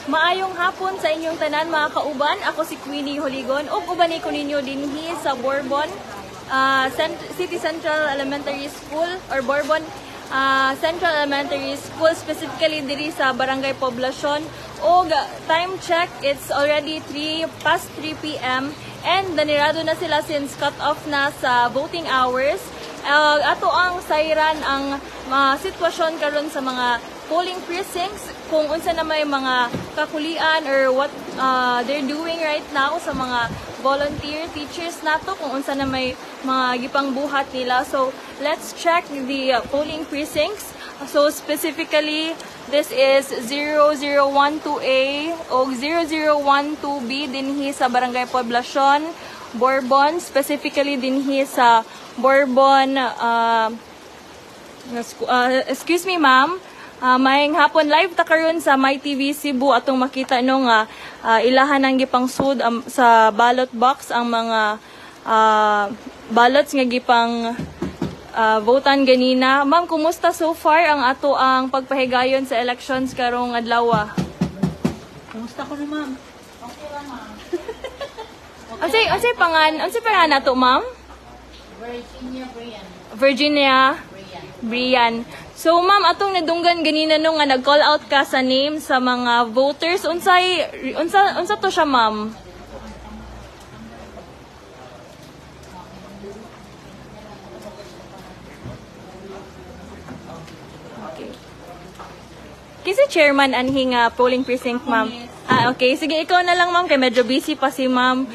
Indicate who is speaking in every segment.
Speaker 1: Maayong hapon sa inyong tanan, mga kauban. Ako si Queenie Holigon ug uban ko ninyo dinhi sa Borbon City Central Elementary School or Borbon Central Elementary School, specifically diri sa Barangay Poblacion. Og time check, it's already 3 past 3 p.m. and nanirado na sila since cut off na sa voting hours. Ato ang sayran ang mga sitwasyon karon sa mga polling precincts, kung unsa na may mga kakulian or what they're doing right now sa mga volunteer teachers nato, kung unsa na may mga gipangbuhat nila. So let's check the polling precincts. So specifically, this is 0012A o 0012B dinhi sa Barangay Poblacion, Borbon, specifically dinhi sa Borbon. Excuse me, ma'am. Maayong hapon, live ta karon sa My TV Cebu. Atong makita no nga ilahan ang gipangsud sa ballot box ang mga ballots nga gipang votan ganina. Ma'am, kumusta so far ang ato ang pagpahigayon sa elections karong adlaw?
Speaker 2: Kumusta ko na, ma'am? Okay lang, ma'am.
Speaker 1: Unsay pangan nato, ma'am?
Speaker 2: Virginia Brian.
Speaker 1: Virginia
Speaker 2: Brian.
Speaker 1: Brian. So ma'am, atong nadunggan ganina no nga nag-call out ka sa name sa mga voters. Unsay unsa unsa to siya, ma'am? Okay. Kinsa chairman anhi nga polling precinct, ma'am? Ah, okay. Sige, ikaw na lang, ma'am, kay medyo busy pa si ma'am.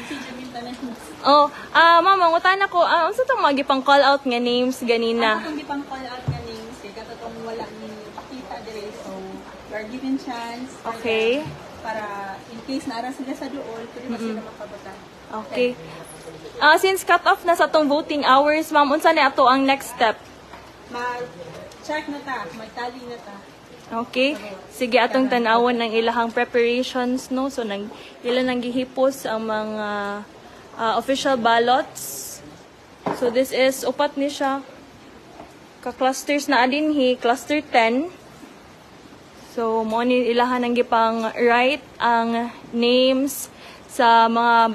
Speaker 1: Oh, ma'am, mangutan ako, unsa tong mga gipang call out nga names ganina?
Speaker 2: Ang atong gipang call out nga names kay katong wala ni pakita dire, so we are given chance for them para in case naara sila sa duol, pwede ba sila makabota.
Speaker 1: Okay. Since cut off na sa atong voting hours, ma'am, unsa ni ato ang next step?
Speaker 2: Ma-check na ta, magtally na ta.
Speaker 1: Okay. Sige, atong tan-awon ng ilahang preparations, no? So, nang ila nang gihipos ang mga official ballots. So, this is, upat ni siya ka-clusters na adinhi, cluster 10. So, mo ni ilahan ang gipang write ang names sa mga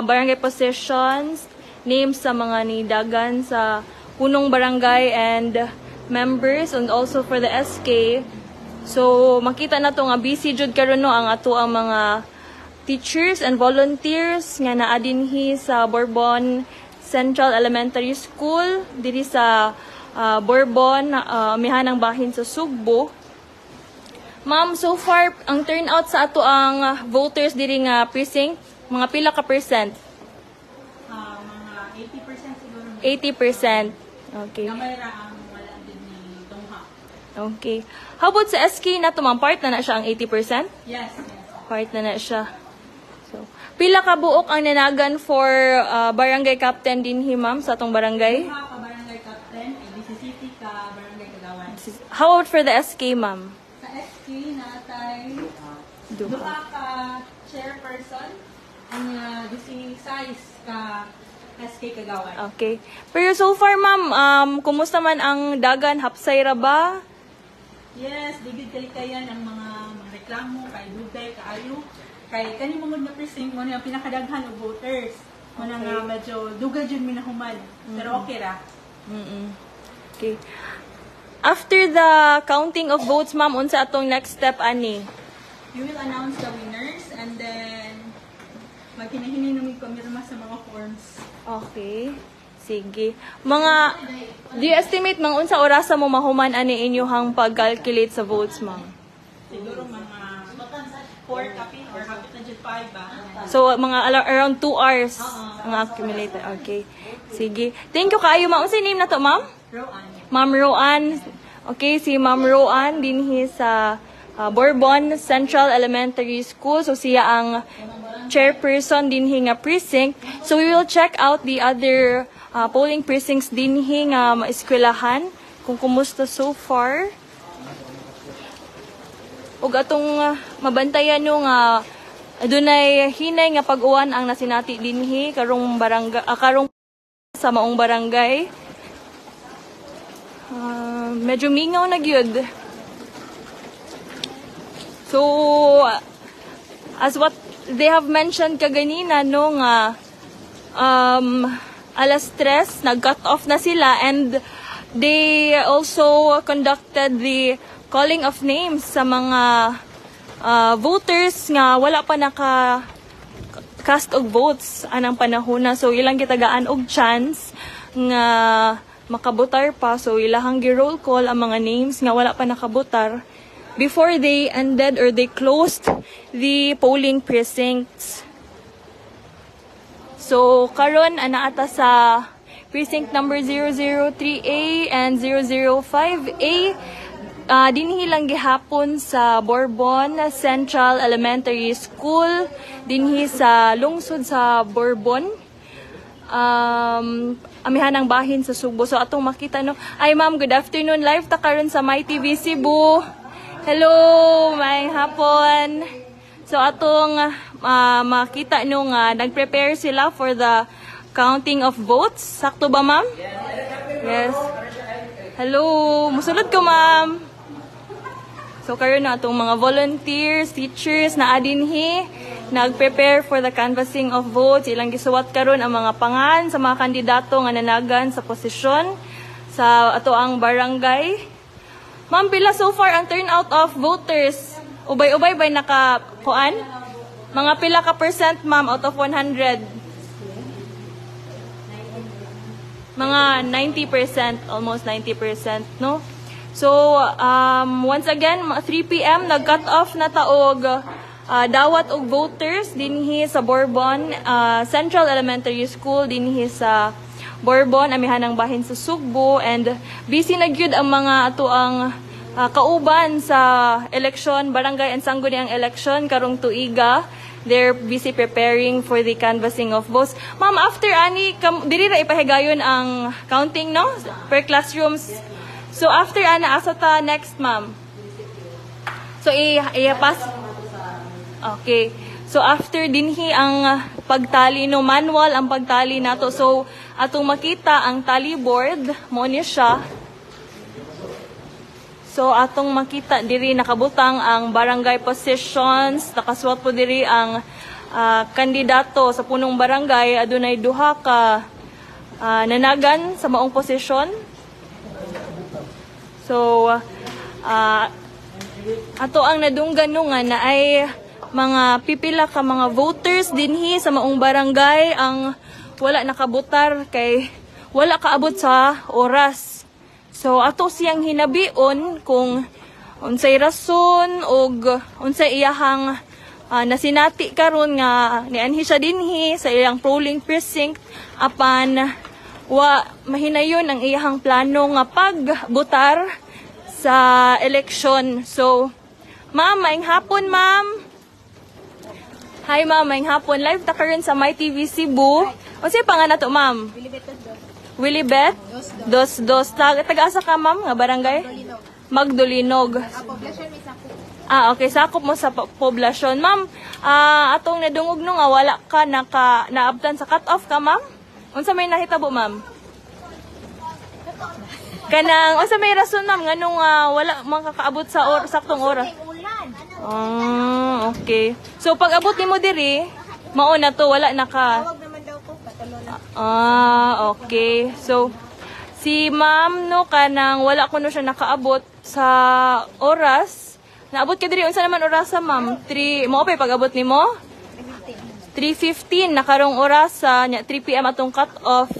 Speaker 1: barangay positions, names sa mga nidagan sa punong barangay and members, and also for the SK. So, makita na to nga busy jud karon no ang ato ang mga teachers and volunteers nga naa dinhi sa Borbon Central Elementary School diri sa Borbon, amihanang bahin sa Sugbo. Ma'am, so far ang turnout sa ato ang voters diri nga precinct, mga pila ka percent?
Speaker 2: Mga 80% siguro.
Speaker 1: 80%. Okay.
Speaker 2: Gamay ra ang wala din ni tungha.
Speaker 1: Okay. How about sa SK na to, ma'am? Part na na siya ang 80%?
Speaker 2: Yes.
Speaker 1: Part na na siya. So, pila ka buok ang nanagan for barangay captain dinhi, ma'am, sa atong barangay?
Speaker 2: Duha ka barangay captain, DCCT ka barangay kagawan.
Speaker 1: How about for the SK, ma'am?
Speaker 2: Sa SK natay
Speaker 1: Duha.
Speaker 2: Duha ka chairperson ang size ka SK Kagawan.
Speaker 1: Okay. Pero so far, ma'am, kumusta man ang dagan? Hapsay ra ba?
Speaker 2: Yes, digid kalikayan ang mga reklamo kay dugay kaayo kay kani mangud nga precinct mo ang pinakadaghan og voters. Mo na nga medyo dugay jud mi nahuman. Pero okay ra.
Speaker 1: Okay. After the counting of votes, ma'am, unsa atong next step ani?
Speaker 2: We will announce the winners and then maghinahini na mi kumirma sa mga forms.
Speaker 1: Okay. Sige. Mga, do you estimate mga unsa orasa mo mahuman ani inyuhang pag-calculate sa votes, ma'am?
Speaker 2: Siguro mga 4 kapin or hapit na jud 5 ba.
Speaker 1: So, mga around 2 hours ang accumulated. Okay. Sige. Thank you kaayo, ma'am. Unsa name na to, ma'am?
Speaker 2: Roan.
Speaker 1: Ma'am Roan. Okay, si Ma'am Roan dinhi sa Borbon Central Elementary School. So siya ang chairperson dinhi nga precinct. So we will check out the other polling precincts dinhi nga eskwelahan kung kumusta so far. Ug atong mabantayan no nga adunay hinay nga pag-uwan ang nasinati dinhi karong barangay, karong sa maong barangay. Medyo mingaw na gyud. So, As what they have mentioned kaganina, no, nga alas 3 nag-cut off na sila and they also conducted the calling of names sa mga voters nga wala pa naka cast og votes anang panahon na. So ilang gitagaan og chance nga makabotar pa. So ilahang gi-roll call ang mga names nga wala pa nakabotar before they ended or they closed the polling precincts. So karon ana ata sa precinct number 003A and 005A, dinhi lang gihapon sa Borbon Central Elementary School, dinhi sa lungsod sa Borbon, amihanang bahin sa Sugbo. So atong makita, no. Ay ma'am, good afternoon. Live ta karon sa My TV Cebu. Hello, maayong hapon. So atong makita, no, nga nag-prepare sila for the counting of votes. Sakto ba, ma'am? Yes. Hello, musulod ko, ma'am. So karon na atong mga volunteers, teachers na adinhi nag-prepare for the canvassing of votes. Ilang gisuwat karon ang mga pangan sa mga kandidato nga nanagan sa posisyon sa ato ang barangay. Ma'am, pila so far ang turnout of voters? Ubay-ubay bay naka kuan? Mga pila ka percent, ma'am, out of 100? Mga 90%, almost 90%, no? So, once again, mga 3 p.m. nag-cut off na ta og dawat og voters dinhi sa Borbon Central Elementary School, dinhi sa Borbon, amihanang bahin sa Sugbo, and busy na gyud ang mga ato ang kauban sa eleksyon, barangay and sangguniang election karong tuiga. They're busy preparing for the canvassing of votes. Ma'am, after ani, diri ra ipahigayon ang counting, no? Per classrooms. So after ana, asa ta next, ma'am? So i-pass. Okay. So after dinhi ang pagtali, no, manual ang pagtali nato. So atong makita ang tally board mo ni siya. So atong makita diri nakabutang ang barangay positions, nakasuwat po diri ang kandidato sa punong barangay, adunay duha ka nanagan sa maong posisyon. So ato ang nadunggan, no, nga na ay mga pipila ka mga voters dinhi sa maong barangay ang wala nakabotar kay wala kaabot sa oras. So ato siyang hinabion kung unsay rason og unsay iyahang nasinati karon nga nianhi siya dinhi sa iyang polling precinct apan wa mahinayon ang iyahang plano nga pagbotar sa eleksyon. So, ma'am, maayong hapon, ma'am. Hi, ma'am, maayong hapon. Live ta karon sa My TV Cebu. Unsay pangalan nato, ma'am? Willibeth Dos Dos. Taga-asa ka, ma'am, nga barangay? Magdolinog.
Speaker 3: Poblasyon may sakop.
Speaker 1: Ah, okay. Sakop mo sa poblasyon. Ma'am, atong nadungog, no, nga wala ka naabtan sa cut-off ka, ma'am? Unsa may nahitabo, ma'am? Kanang unsa may rason, ma'am, nganong wala man kakaabot sa saktong oras?
Speaker 3: May ulan.
Speaker 1: Ah, okay. So pag abot nimo diri, mao na to, wala na ka.
Speaker 3: Tawag naman daw ko, patulo na.
Speaker 1: Ah, okay. So, si ma'am, no, kanang wala kuno siya nakaabot sa oras. Naabot ka diri unsa naman orasa, ma'am? 3 mo pa pag-abot nimo? 3:15 na karong orasa nya, 3 PM atong cut off.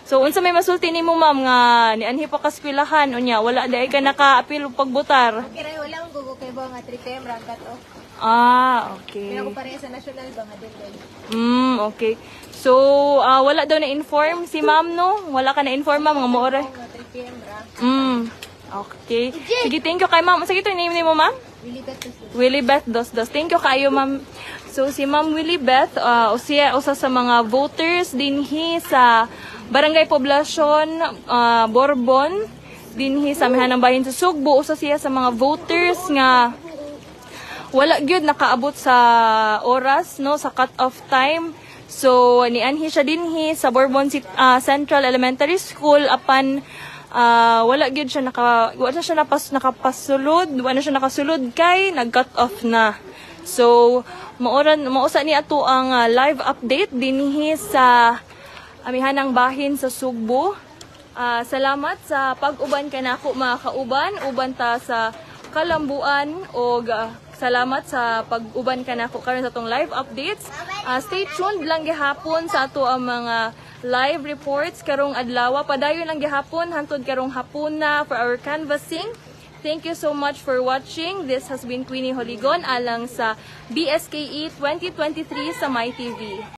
Speaker 1: So unsa may masulti nimo, ma'am, nga nianhi pa ka eskwelahan unya wala diay ka naka-apil og pagbotar?
Speaker 3: Okay ra, wala akong gugo kay ba nga 3 PM ra cut off.
Speaker 1: Ah, okay.
Speaker 3: Pero ako pareha sa national ba nga din.
Speaker 1: Okay. So, wala daw na-inform si ma'am, no? Wala ka na-inform, ma'am, nga mo oras.
Speaker 3: Nga 3 PM ra.
Speaker 1: Okay. Sige, thank you kay ma'am. Sige, ito name nimo, ma'am?
Speaker 3: Wilibeth Dos.
Speaker 1: Willibeth Dos Dos. Thank you kayo, ma'am. So, si Ma'am Willibeth, usiya, usa sa mga voters dinhi sa Barangay Poblacion, Borbon, dinhi sa Amihanang Bahin sa Sugbo, usa siya sa mga voters nga wala gyud nakaabot sa oras, no, sa cut off time. So nianhi siya dinhi sa Borbon Central Elementary School apan wala gyud siya naka wala siya nakapasulod, wala siya nakasulod kay nag cut off na. So maoran mausa ni ato ang live update dinhi sa amihanang bahin sa Sugbo. Salamat sa pag-uban kanako, mga kauban, uban ta sa kalambuan og salamat sa pag-uban kanako karon sa atong live updates. Stay tuned lang gihapon sa ato ang mga live reports karong adlaw. Padayon lang gihapon hantod karong hapuna for our canvassing. Thank you so much for watching. This has been Queenie Holigon alang sa BSKE 2023 sa MyTV.